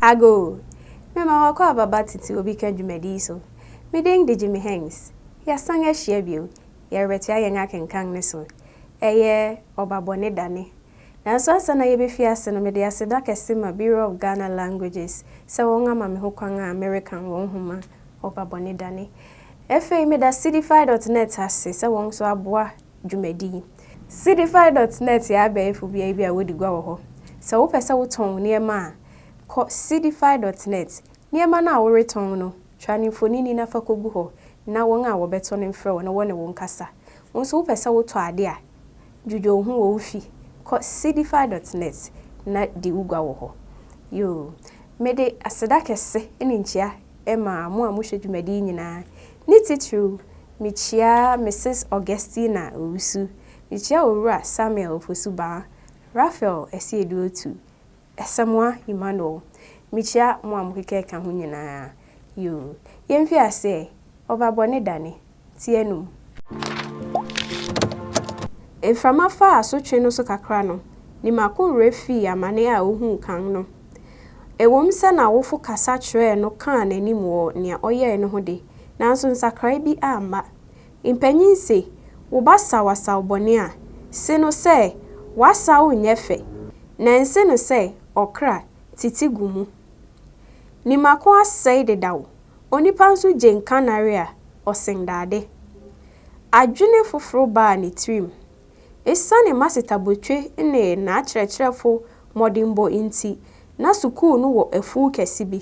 Ago! Mema wakɔ ababa tete obi ka dwumadi yi so. Me din de Jimmy Hanks. Yɛasan ahyia bio. Yɛrebɛtoa yɛn akenkan no so. Ɛyɛ Ɔba Bɔne Dane. Nanso ansa na yɛbɛfi ase no, mede aseda kɛse ma Bureau of Ghana Languages sɛ wɔn ama me ho kwan a merekan wɔn nhoma Ɔba Bɔne Dane. Afei meda Seedify dot net ase sɛ wɔn nso aboa dwumadi yi. Seedify dot net yɛ abɛɛfo beae bi a wodi gua wɔ hɔ. Sɛ wopɛ sɛ wotɔn nneɛma a, kɔ seedify dot net. Nneɛma no a woretɔn no, twa ne mfonini na fa kogu hɔ na wɔn a wɔbɛtɔ no mfrɛ wo na wɔne wo nkasa. Wo nso wopɛ sɛ wotɔ ade a, dwudwo wo ho wɔ wo fi. Kɔ seedify dot net na di wo gua wɔ hɔ. Yoo, mede aseda kɛse ne nkyia ma mo a mohwɛ dwumadi yi nyinaa. Ne titiriw, mikyia Misis Augustina Owusu, mikyia Owura Samuel Ofosu Baa, Raphael Asiedu Otu, Asamoah Emmanuel. Mikyia mo a mokeka ho nyinaa. Yoo, yɛmfi ase ɛ, Ɔba bɔne dane, ti anum. Mframa faa asotwe no so kakra no, Nimako werɛ fii amane a ohuu kan no. Ɛwom sɛ n'awofo kasa kyerɛɛ no kaa n'anim wɔ nea ɔyɛe no ho de, nanso nsakrae bi amma. Mpanyin se, Wo ba saw asaw bɔne a, se no sɛ, 'W'asaw nyɛ fɛ, na nse no sɛ, 'Ɔkra, tete gu mu. Nimako asɛe dedaw, onipa nso gye nkannare a, ɔsen dade. Adwene foforo baa ne tirim. Esiane Maseta Botwe ne n'akyerɛkyerɛfo mmɔdenbɔ nti, na sukuu no wɔ afuw kɛse bi.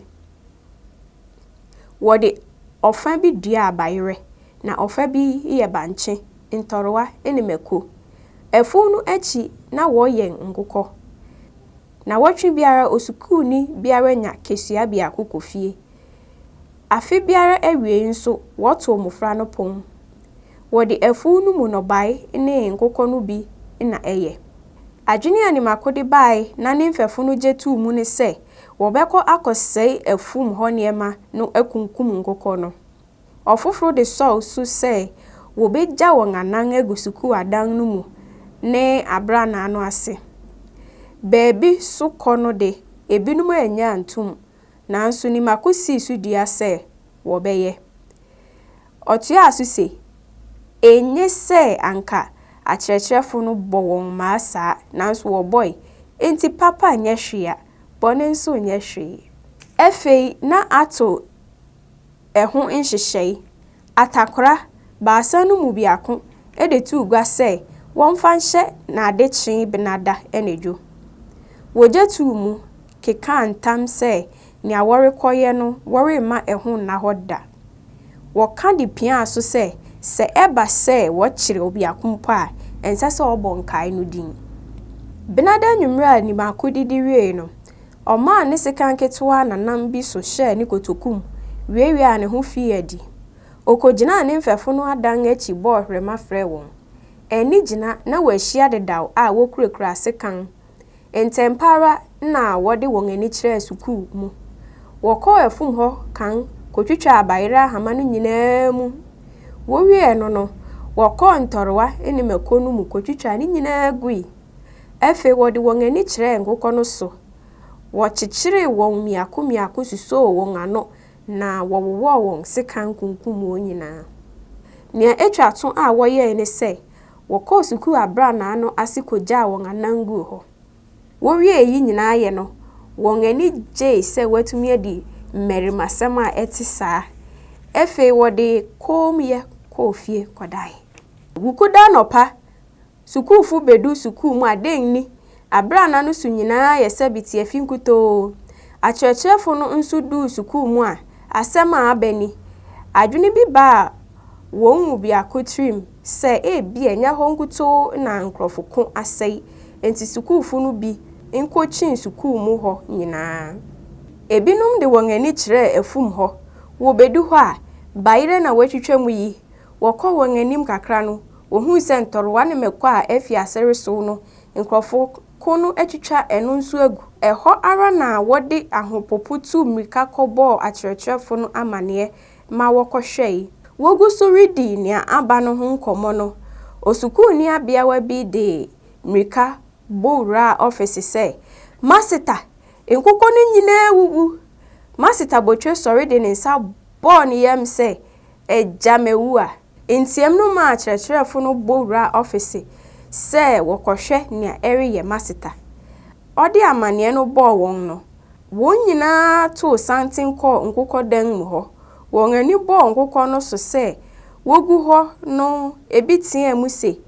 Wɔde ɔfã bi duaa bayerɛ, na ɔfã bi yɛ bankye, ntɔrewa ne mako. Afuw no akyi na wɔyɛn nkokɔ. Nnawɔtwe biara osukuuni biara nya kesua biako kɔ fie. Afe biara awiei nso wɔtow mmofra no pon. Wɔde afuw no mu nnɔbae ne nkokɔ no bi na ɛyɛ. Adwene a Nimako de bae na ne mfɛfo no gye too mu ne sɛ wɔbɛkɔ akɔsɛe afum hɔ nneɛma no akunkum nkokɔ no. Ɔfoforo de sɔw so sɛ wobegya wɔn anan agu sukuu adan no mu ne abrannaa no ase. Baabi so kɔ no de, ebinom annye antom, nanso Nimako sii so dua sɛ wɔbɛyɛ. Ɔtoaa so se, Enye sɛ anka akyerɛkyerɛfo no bɔ wɔn mmaa saa, nanso wɔbɔe. Enti papa nyɛ hwee a, bɔne nso nyɛ hwee. Afei na ato ɛho nhyehyɛe. Atakora, baasa no mu biako, de too gua sɛ wɔmfa nhyɛ n'adekyee Benada anadwo. Wogye too mu, kekaa ntam sɛ nea wɔrekɔyɛ no wɔremma ɛho nna hɔ da. Wɔka de piaa so sɛ, sɛ ɛba sɛ wɔkyere obiako mpo a, ɛnsɛ sɛ ɔbɔ nkae no din. Benada anwummere a Nimako didi wiei no, ɔmaa ne sekan ketewa nanam bi so hyɛɛ ne kotoku mu wiawiaa ne ho fii adi. Okogyinaa ne mfɛfo no adan akyi bɔɔ hwerɛma frɛɛ wɔn. Anni gyina na wɔahyia dedaw a wokurakura asekan. Ntɛmpa ara na wɔde wɔn ani kyerɛɛ sukuu mu. Wɔkɔɔ afum hɔ kan kotwitwaa bayerɛ ahama no nyinaa mu. Wowiee no no, wɔkɔɔ ntɔrewa ne mako no mu kotwitwaa ne nyinaa gui. Afei wɔde wɔn ani kyerɛɛ nkokɔ no so. Wɔkyekyeree wɔn mmiako mmiako susoo wɔn ano na wɔwowɔɔ wɔn sekan kunkum wɔn nyinaa. Nea etwa to a wɔyɛe ne sɛ wɔkɔɔ sukuu abrannaa no ase kogyaa wɔn anan guu hɔ. Wowiee eyi nyinaa yɛ no, wɔn ani gyei sɛ wɔatumi adi mmarimasɛm a ɛte saa. Afei wɔde kommyɛ kɔɔ fie kɔdae. Wukuda anɔpa, Sukuufo bedu sukuu mu a, dɛn ni? Abrannaa no so nyinaa ayɛ sɛ bitiafi nkutoo. Akyerɛkyerɛfo no nso duu sukuu mu a, asɛm a aba ni. Adwene bi baa wɔn mu biako tirim sɛ ebia ɛnyɛ hɔ nkutoo na nkurɔfo ko asɛe, enti sukuufo no bi nkokyin sukuu mu hɔ nyinaa. Ebinom de wɔn ani kyerɛɛ afum hɔ. Wobedu hɔ a, bayerɛ na wɔatwitwa mu yi. Wɔkɔɔ wɔn anim kakra no, Wohui sɛ ntɔrewa ne mako a afi ase resow no, nkurɔfo ko no atwitwa ɛno nso agu. Ɛhɔ ara na wɔde ahopopo tuu mmirika kɔbɔɔ akyerɛkyerɛfo no amanneɛ ma wɔkɔhwɛe. Wogu so redi nea aba no ho nkɔmmɔ no, osukuuni abeawa bi de mmirika bɔ wuraa ɔfese sɛ, Maseta! Nkokɔ no nyinaa awuwu. Masita Botwe sɔre de ne nsa bɔɔ ne yam sɛ, Agya mawu a. Nteɛm no maa akyerɛkyerɛfo no bɔ wuraa ɔfese sɛ wɔkɔhwɛ nea ɛreyɛ Masita. Ɔde amanneɛ no bɔɔ wɔn no, wɔn nyinaa too santen kɔɔ nkokɔ dan mu hɔ. Wɔn ani bɔɔ nkokɔ no so sɛ wogu hɔ no, ebi teɛɛ mu se,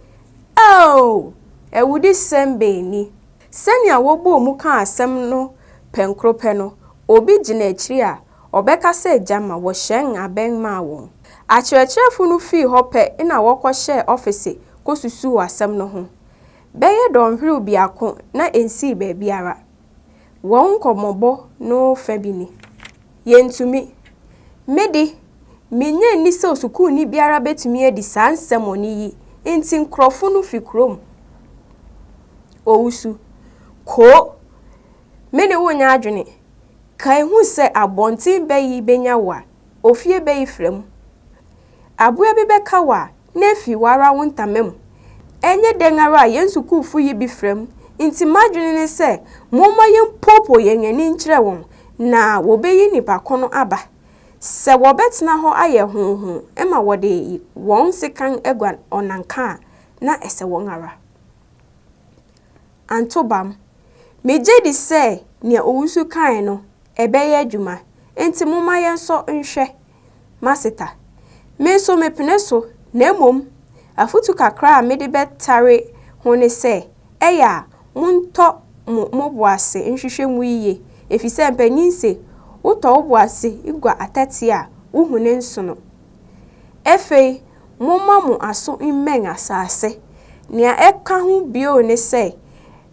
Ao! Awudisɛm bɛn ni! Sɛnea wɔbɔɔ mu kaa asɛm no pɛnkoro pɛ no, obi gyina akyiri a, ɔbɛka sɛ gyama wɔhyɛn abɛn maa wɔn. Akyerɛkyerɛfo no fii hɔ pɛ na wɔkɔhyɛɛ ɔfese kosusuw asɛm no ho. Bɛyɛ dɔnhwerew biako na ensii baabiara. Wɔn nkɔmmɔbɔ no fã bi ni. Yentumi. Me de, minnye nni sɛ osukuuni biara betumi adi saa nsɛmmɔne yi nti nkurɔfo no fi kurom. Owusu. Koo! Me ne wo nyɛ adwene. Kae hu sɛ abɔnten bɛ yi benya wo a, ofie bɛ yi fra mu. Aboa bi bɛka wo a, na afi w'ara wo ntama mu. Ɛnyɛ dɛn ara a yɛn sukuufo yi bi fra mu, nti m'adwene ne sɛ momma yɛmpoopoo yɛn ani nkyerɛ wɔn na wɔbeyi nnipa ko no aba. Sɛ wɔbɛtena hɔ ayɛ hoohoo ma wɔde wɔn sekan aguan ɔnanka a, na ɛsɛ wɔn ara. Anto bam. Migye di sɛ nea Owusu kae no, ɛbɛyɛ adwuma, enti momma yɛnsɔ nhwɛ. Maseta. Me nso mepene so, na mmom afotu kakra a mede bɛtare ho ne sɛ, ɛyɛ a, montɔ mo mo bo ase nhwehwɛ mu yiye, efisɛ mpanyin se, wotɔ wo bo ase gua atɛte a, wuhu ne nsono. Afei momma mo aso mmɛn asase. Nea ɛka ho bio ne sɛ,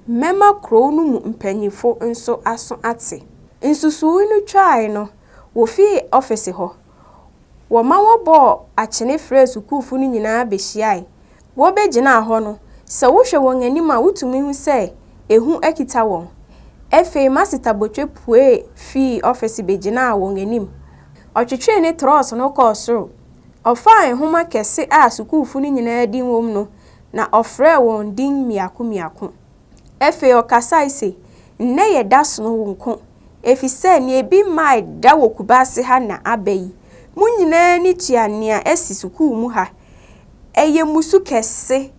mɛma kurow no mu mpanyimfo nso aso ate. Nsusuwii no twae no, Wofii ɔfese hɔ. Wɔma wɔbɔɔ akyene frɛɛ sukuufo no nyinaa behyiae. Wobegyinaa hɔ no, sɛ wohwɛ wɔn anim a wutumi hu sɛ ehu akita wɔn. Afei Masita Botwe pue fii ɔfese begyinaa wɔn anim. Ɔtwetwee ne trɔɔs no kɔɔ soro. Ɔfaa nhoma kɛse a sukuufo no nyinaa din wom no, na ɔfrɛɛ wɔn din mmiako mmiako. Afei ɔkasae se, Nnɛ yɛ da sononko, efisɛ nea ebi mmae da wɔ Kubase ha na aba yi. Mo nyinaa ani tua nea asi sukuu mu ha. Ɛyɛ mmusu kɛse.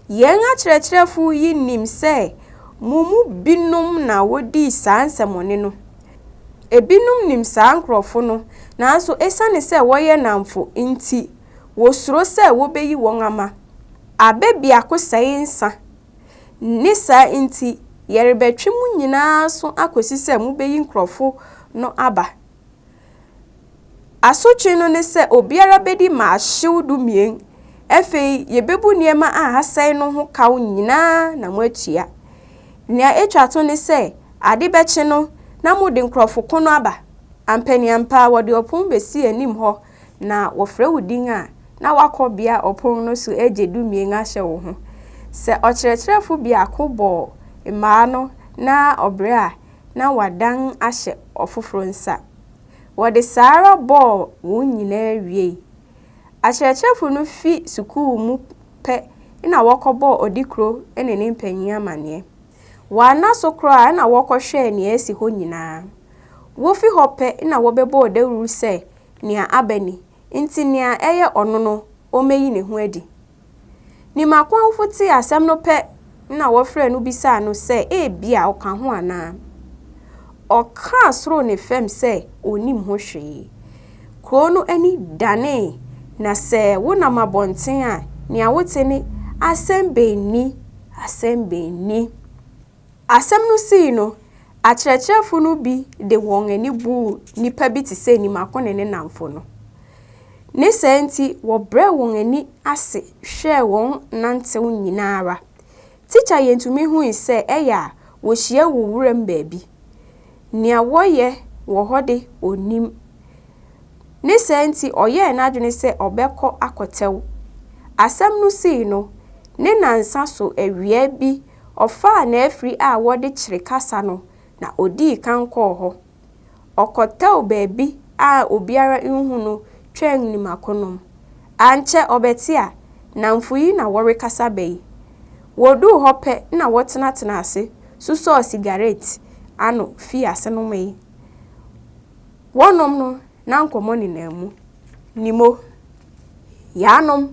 Yɛn akyerɛkyerɛfo yi nim sɛ mo mu binom na wodii saa nsɛmmɔne no. Ebinom nim saa nkurɔfo no, nanso esiane sɛ wɔyɛ nnamfo nti, wosuro sɛ wobeyi wɔn ama. Abɛ biako sɛe nsa. Ne saa nti, yɛrebɛtwe mo nyinaa aso akosi sɛ mubeyi nkurɔfo no aba. Asotwe no ne sɛ obiara bedi mmaahyew dumien. Afei yebebu nneɛma a asɛe no ho kaw nyinaa na moatua. Nea etwa to ne sɛ, ade bɛkye no, na mode nkurɔfo ko no aba. Ampaniampa, wɔde ɔpon besi anim hɔ na wɔfrɛ wo din a, na woakɔ bea ɔpon no so agye dumien ahyɛ wo ho. Sɛ ɔkyerɛkyerɛfo biako bɔ mmaa no na ɔbrɛ a, na wadan ahyɛ ɔfoforo nsa. Wɔde saa ara bɔɔ wɔn nyinaa wiei. Akyerɛkyerɛfo no fi sukuu mu pɛ na wɔkɔbɔɔ Odikro ne ne mpanyin amanneɛ. Wɔanna so koraa na wɔkɔhwɛɛ nea asi hɔ nyinaa. Wofi hɔ pɛ na wɔbɛbɔɔ dawuru sɛ nea aba ni, nti nea ɛyɛ ɔno no, ommeyi ne ho adi. Nimako awofo tee asɛm no pɛ na wɔfrɛɛ no bisaa no sɛ ebia ɔka ho anaa. Ɔkaa soro ne fam sɛ onnim ho hwee. Kurow no ani danee, na sɛ wonam abɔnten a, nea wote ne, Asɛm bɛn ni? Asɛm bɛn ni? Asɛm no sii no, akyerɛkyerɛfo no bi de wɔn ani buu nnipa bi te sɛ Nimako ne ne nnamfo no. Ne saa nti, wɔbrɛɛ wɔn ani ase hwɛɛ wɔn nantew nyina ara. Tikya Yentumi hui sɛ ɛyɛ a wohyia wɔ wuram baabi. Nea wɔyɛ wɔ hɔ de, onnim. Ne saa nti, ɔyɛɛ n'adwene sɛ ɔbɛkɔ akɔtɛw. Asɛm no sii no, ne nnansa so awia bi Ɔfaa n'afiri a wɔde kyere kasa no na odii kan kɔɔ hɔ. Ɔkɔtɛw baabi a obiara nhu no twɛn Nimakonom. Ankyɛ ɔbɛte a, nnamfo yi na wɔrekasa bɛ yi. Woduu hɔ pɛ na wɔtenatenaa ase sosɔɔ sigaret. ano fii ase nomee. Wɔnom no, na nkɔmmɔ nenam mu. Nimo, Yaanom,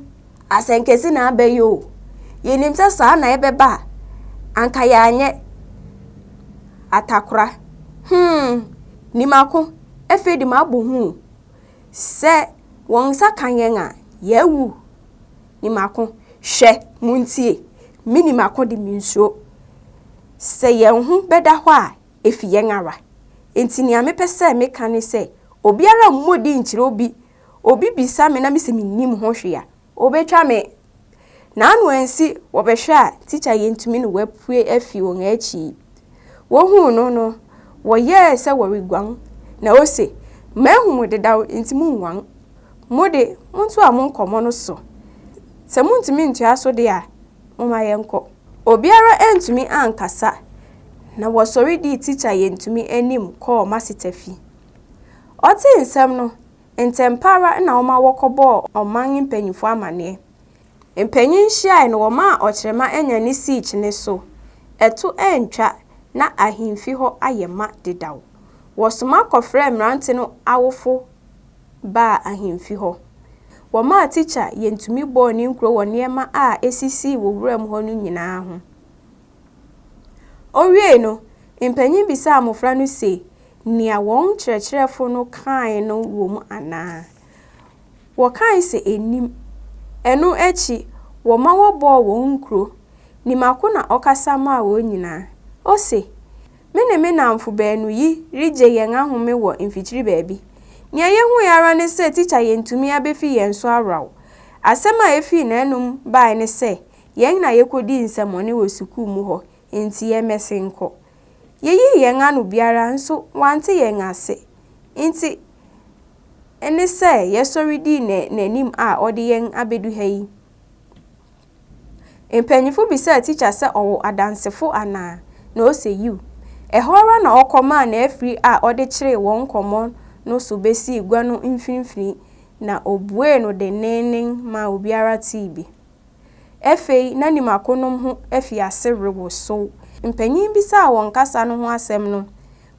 asɛnkɛse na aba yi o. Yɛnim sɛ saa na ɛbɛba a, anka yɛanyɛ. Atakora, Hmm, Nimako, afei de mabɔ hu o. Sɛ wɔn nsa ka yɛn a, yɛawu. Nimako, Hwɛ, montie, me Nimako de mensuro. Sɛ yɛn ho bɛda hɔ a, efi yɛn ara. Enti nea mepɛ sɛ meka ne sɛ, obiara mmɔ din nkyerɛ obi. Obi bisa me na mise minnim ho hwee a, obetwa me. N'ano ansi, wɔbɛhwɛ a, tikya Yentumi no wapue afi wɔn akyi yi. Wohuu no no, wɔyɛɛ sɛ wɔreguan, na ose, Mahu mo dedaw, enti munnguan. Mo de, montoa mo nkɔmmɔ no so. Sɛ muntumi ntoa so de a, momma yɛnkɔ. Obiara antumi ankasa, na wɔsɔre dii tikya Yentumi anim kɔɔ maseta fi. Ɔtee nsɛm no, ntɛmpa ara na ɔma wɔkɔbɔɔ ɔman mpanyimfo amanneɛ. Mpanyin hyiae no, wɔmaa ɔkyerɛma anya ne sii kyene so. Ɛto antwa, na ahemfi hɔ ayɛ ma dedaw. Wɔsoma kɔfrɛɛ mmerante no awofo baa ahemfi hɔ. Wɔmaa tikya Yentumi bɔɔ ne nkuro wɔ nneɛma a esisii wɔ wuram hɔ no nyinaa ho. Owiei no, mpanyin bisaa mmofra no se nea wɔn kyerɛkyerɛfo no kae no wom anaa. Wɔkae sɛ ennim. Ɛno akyi, wɔma wɔbɔɔ wɔn nkuro. Nimako na ɔkasa maa wɔn nyinaa. Ose, Me ne me nnamfo baanu yi regye yɛn ahome wɔ mfikyiri baabi. Nea yehui ara ne sɛ tikya Yentumi abefi yɛn so awerɛw. Asɛm a efii n'anom bae ne sɛ yɛn na yekodii nsɛmmɔne wɔ sukuu mu hɔ, enti yɛmmɛsen nkɔ. Yeyii yɛn ano biara nso wante yɛn ase. Enti ne sɛ yɛsɔre dii n'anim a ɔde yɛn abedu ha yi. Mpanyimfo bisaa tikya sɛ ɔwɔ Adansefo anaa, na ose yiw. Ɛhɔ ara na ɔkɔmaa n'afiri a ɔde kyeree wɔn nkɔmmɔ no so besii gua no mfinimfini na obuee no denneennen maa obiara tee bi. Afei na Nimakonom ho afi ase rewosow. Mpanyin bisaa wɔn kasa no ho asɛm no,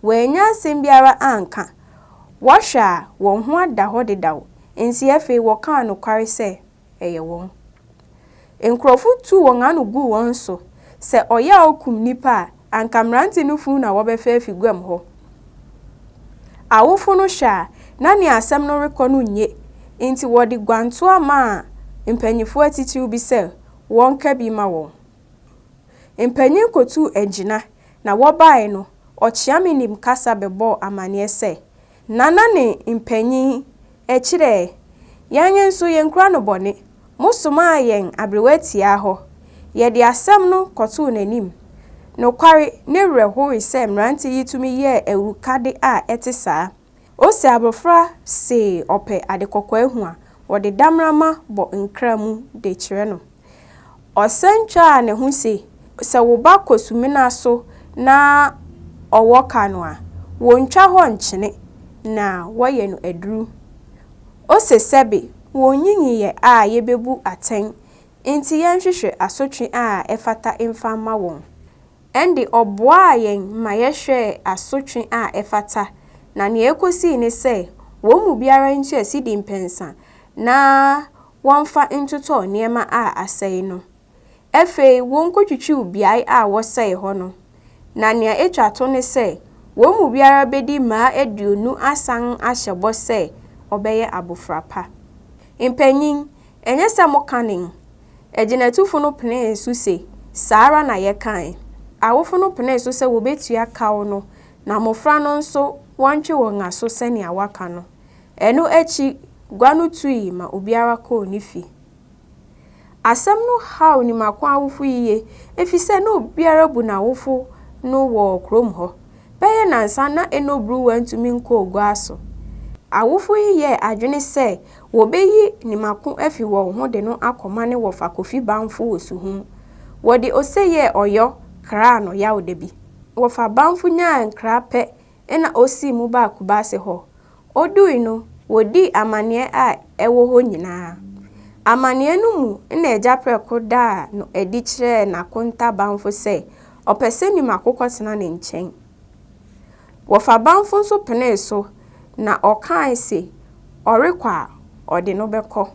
wɔannya asɛm biara anka. Wɔhwɛ a, wɔn ho ada hɔ dedaw, enti afei wɔkaa nokware sɛ ɛyɛ wɔn. Nkurɔfo tuu wɔn ano guu wɔn so. Sɛ ɔyaw kum nnipa a, anka mmerante no funu na wɔbɛfa afi guam hɔ. Awofo no hwɛ a, na nea asɛm no rekɔ no nye, enti wɔde guantoa maa mpanyimfo atitiriw bi sɛ wɔnka bi mma wɔn. Mpanyin kotuu agyina, na wɔbae no, ɔkyeame nim kasa bɛbɔɔ amanneɛ sɛ, Nana ne mpanyin kyerɛɛ, Yɛn nso yɛnkura no bɔne. Mosomaa yɛn aberewa tiaa hɔ. Yɛde asɛm no kɔtoo n'anim. Nokware, ne werɛ howee sɛ mmerante yi tumi yɛɛ awurukade a ɛte saa. Ose abofra se ɔpɛ ade kɔkɔɔ ahu a, wɔde damrama bɔ nkra mu de kyerɛ no. Ɔsan twaa ne ho se, Sɛ wo ba kɔ sumina so na ɔwɔ ka no a, wontwa hɔ nkyene na wɔyɛ no aduru. Ose sɛbe wonnyinyiiɛ a yebebu atɛn nti yɛnhwehwɛ asotwe a ɛfata mfa mma wɔn. Ɛnde ɔboaa yɛn ma yɛhwɛɛ asotwe a ɛfata, na nea ekosii ne sɛ wɔn mu biara ntua sidi mpɛnsa na wɔmfa ntotɔ nneɛma a asɛe no. Afei wonkotwitwiw beae a wɔsɛee hɔ no. Na nea etwa to ne sɛ, wɔn mu biara bedi mmaa 20 asan ahyɛ bɔ sɛ ɔbɛyɛ abofra pa. Mpanyin, ɛnyɛ sɛ moka nen. Agyinatufo no penee so se, Saa ara na yɛkae. Awofo no penee so sɛ wobetua kaw no na mmofra no nso wɔntwe wɔn aso sɛnea wɔaka no. Ɛno akyi, gua no tui ma obiara kɔɔ ne fi. Asɛm no haw Nimako awofo yiye, efisɛ na obiara bu n'awofo no wɔ kurom hɔ. Bɛyɛ nnansa na Eno Bruwa ntumi nkɔɔ gua so. Awofo yi yɛɛ adwene sɛ wobeyi Nimako afi wɔn ho de no akɔma ne wɔfa Kofi Bamfo wɔ Suhum. Wɔde ose yɛɛ ɔyɔ kraa no Yawda bi. Wɔfa Bamfo nyaa nkra pɛ na osii mu baa Kubase hɔ. Odui no, wodii amanneɛ a ɛwɔ hɔ nyinaa. Amanneɛ no mu na Agya Prɛko daa no adi kyerɛɛ n'akonta Bamfo sɛ ɔpɛ sɛ Nimako kɔtena ne nkyɛn. Wɔfa Bamfo nso penee so na ɔkae se ɔrekɔ a, ɔde no bɛkɔ.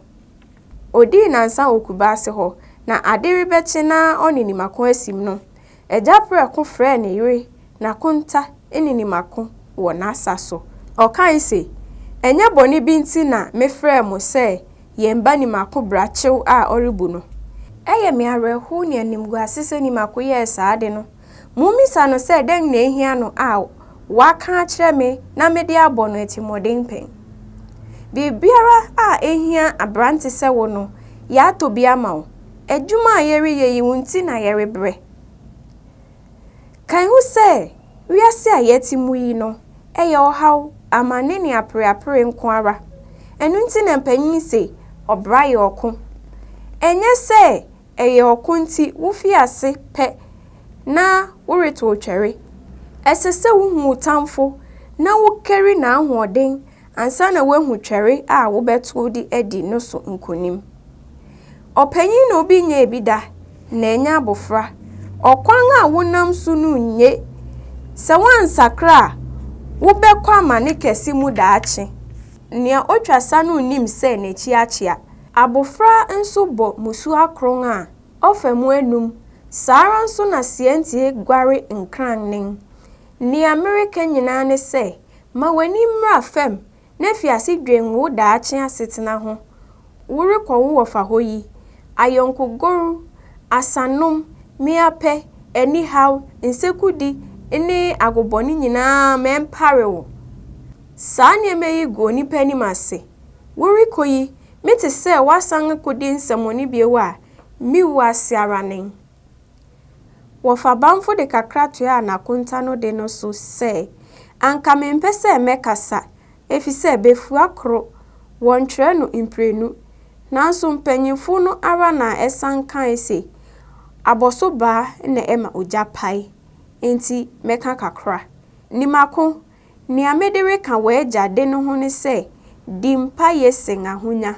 Odii nnansa wɔ Kubase hɔ, na ade rebɛkye na ɔne Nimako asim no, Agya Prɛko frɛɛ ne yere Nakonta ne Nimako wɔ n'asa so. Ɔkae se, Ɛnyɛ bɔne bi nti na mefrɛɛ mo sɛ yɛn ba Nimako bra kyew a ɔrebu no. Ɛyɛ me awerɛhow ne animguase sɛ Nimako yɛɛ saa ade no. Mummisa no sɛ dɛn na ehia no a waka akyerɛ me na mede abɔ no atirimmɔden pɛn. Biribiara a ehia aberante sɛ wo no, yɛatɔ bi ama wo. Adwuma a yɛreyɛ yi, wo nti na yɛrebrɛ. Kae hu sɛ, wiase a yɛte mu yi no, ɛyɛ ɔhaw, amane ne apereapere nko ara. Ɛno nti na mpanyin se, ɔbra yɛ ɔko. Ɛnyɛ sɛ ɛyɛ ɔko nti wufi ase pɛ na woretow twɛre. Ɛsɛ sɛ wuhu wo tamfo na wokari n'ahoɔden ansa na woahu twɛre a wobɛtow de adi no so nkonim. Ɔpanyin na obi nyɛɛ bi da, na ɛnyɛ abofra. Ɔkwan a wonam so no nnye. Sɛ woansakra a, wobɛkɔ amane kɛse mu daakye. Nea otwa sa no nnim sɛ n'akyi akyea. Abofra nso bɔ mmusu akron a, ɔfa mu anum. Saa ara nso na seantie guare nkrannen. Nea mereka nyinaa ne sɛ, ma w'ani mmra fam na fi ase dwen wo daakye asetena ho. Worekɔ wo wɔfa hɔ yi, ayɔnkogoru, asanom, meapɛ, anihaw, nsekudi ne agobɔne nyinaa ma ɛmpare wo. Saa nneɛma yi gu onipa anim ase. Worekɔ yi, mete sɛ woasan akodi nsɛmmɔne bio a, me wu ase ara nen. Wɔfa Bamfo de kakra toaa n'akonta no de no so sɛ, Anka mempɛ sɛ mɛkasa, efisɛ befua koro, wɔntwerɛ no mprenu. Nanso mpanyimfo no ara na ɛsan kae se, Abɔso baa na ɛma ogya pae. Enti mɛka kakra. Nimako, Nea mede reka w'agya de no ho ne sɛ, di mpa ye sen ahonya.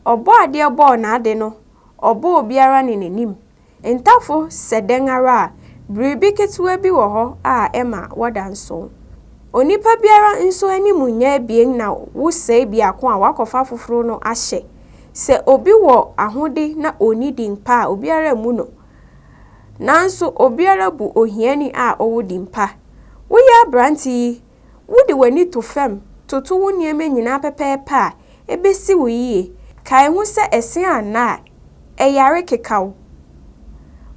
Ɔbɔadeɛ bɔɔ n'ade no, ɔbɔɔ obiara ne n'anim. Ntafo sɛ dɛn ara a, biribi ketewa bi wɔ hɔ a ɛma wɔda nsow. Onipa biara nso anim nyɛ abien na wosɛe biako a wakɔfa foforo no ahyɛ. Sɛ obi wɔ ahode na onni din pa a, obiara mmu no. Nanso obiara bu ohiani a ɔwɔ din pa. Woyɛ aberante yi, wode w'ani to fam toto wo nneɛma nyinaa pɛpɛɛpɛ a, ebesi wo yiye. Kae hu sɛ ɛsen anna a, ɛyare keka wo.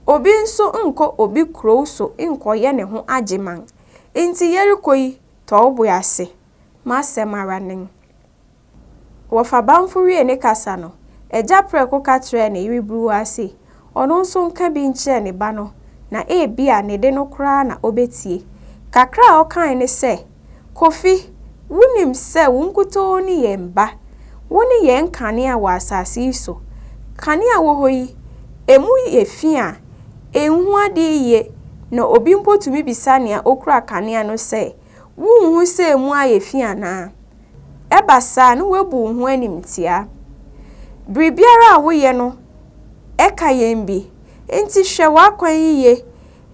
Obi nso nkɔ obi kurow so nkɔyɛ ne ho agyeman. Enti yɛrekɔ yi, tɔ wo bo ase. M'asɛm ara nen. Wɔfa Bamfo wiee ne kasa no, Agya Prɛko ka kyerɛɛ ne yere Buruwa se ɔno nso nka bi nkyerɛ ne ba no na ebia ne de no koraa na obetie. Kakra a ɔkae ne sɛ, Kofi, wunim sɛ wo nkutoo ne yɛn ba. Wone yɛn kanea wɔ asase yi so. Kanea wɔ hɔ yi, emu yɛ fi a, enhu ade yiye na obi mpo tumi bisa nea okura kanea no sɛ, Wunhu sɛ emu ayɛ fi anaa? Ɛba saa a, na woabu wo ho animtiaa. Biribiara a woyɛ no, ɛka yɛn bi. Enti hwɛ w'akwan yiye.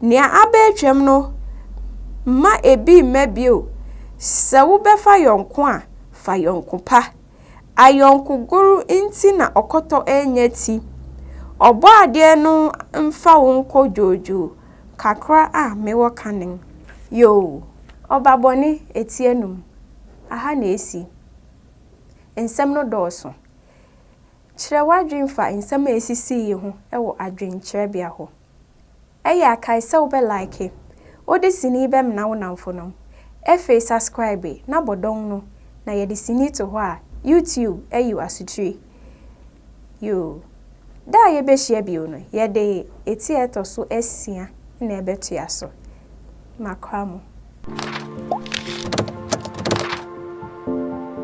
Nea aba atwam no, mma ebi mma bio. Sɛ wobɛfa yɔnko a, fa yɔnko pa. Ayɔnkogoru nti na ɔkɔtɔ annya ti. Ɔbɔadeɛ no mfa wo nkɔ dwoodwoo. Kakra a mewɔ ka nen. Yoo, ɔba bɔne, eti anum. Aha na esi. Nsɛm no dɔɔso. Kyerɛ w'adwene fa nsɛm a esisii yi ho wɔ adwenkyerɛbea hɔ. Ɛyɛ a kae sɛ wobɛ like, wode sini bɛmena wo nnamfonom. Afei subscribe na bɔ dɔn no na yɛde sini to hɔ a YouTube ayi wo asotire. Yoo. Da a yɛbɛhyia bio no, yɛde eti a ɛtɔ so asia na ɛbɛtoa so. Makra mo.